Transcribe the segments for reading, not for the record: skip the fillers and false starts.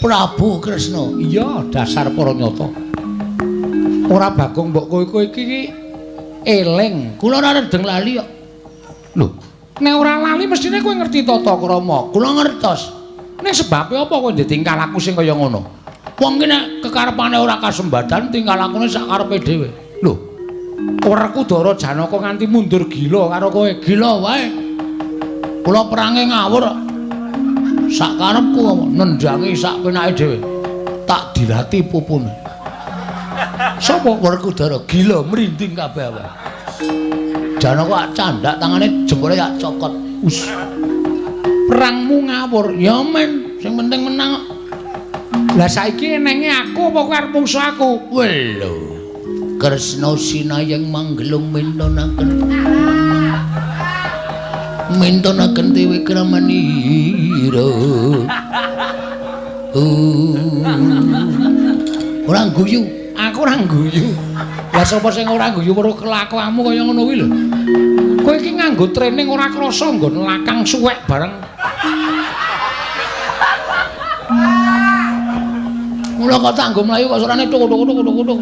Prabu Kresna. Iya, dasar para nyata. Ora Bagong mbok kowe kowe iki eling. Kula ora redeng lali kok. Lho, nek ora lali mestine kowe ngerti tata krama. Kula ngertos. Nek sebabe apa kowe ndek tingkah laku sing kaya ngono? Wong ki nek kekarepane ora kasembadan tingkah lakune sak karepe dhewe. Lho, Werkudara Janaka nganti mundur gila karo kowe. Gila wae. Kula perange ngawur. Sak karepku nendangi sak penake dhewe. Tak dilati pupune. Sopo? Werkudara gila mrinding kabeh awake. Janaka candak tangane jempole tak cokot. Us. Perangmu ngawur. Ya men, sing penting menang kok. Lah saiki enenge aku apa kowe arep mungsu aku? Welo. Kresna sinayeng manggelung mintonaken. Mintonaken dewi kramanira. Ora guyu. Aku ora guyu. Lah sapa sing ora guyu weruh kelakuanmu kaya ngono kuwi lho. Kowe iki nganggo training ora krasa nggon lakang suwek bareng. Mula kok tak nggo mlayu kok suarane tuk tuk tuk tuk tuk.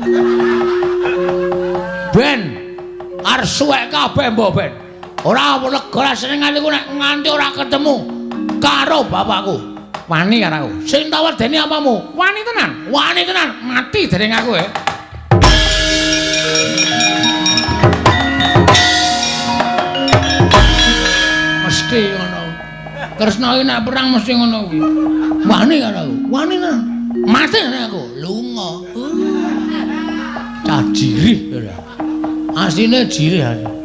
Ben arep suwek kabeh mbok ben. Ora lega rasane nganti ku nek nganti ora ketemu karo bapakku. Wani karo aku. Sing tak wedeni apamu? Wani tenan. Wani tenan. Mati dereng aku e. Mesti ngono. Kresna iki nek perang mesti ngono kuwi. Wani karo aku. Wani tenan. Mati nek aku. Lunga. Cah jirih ora. Asline jirih.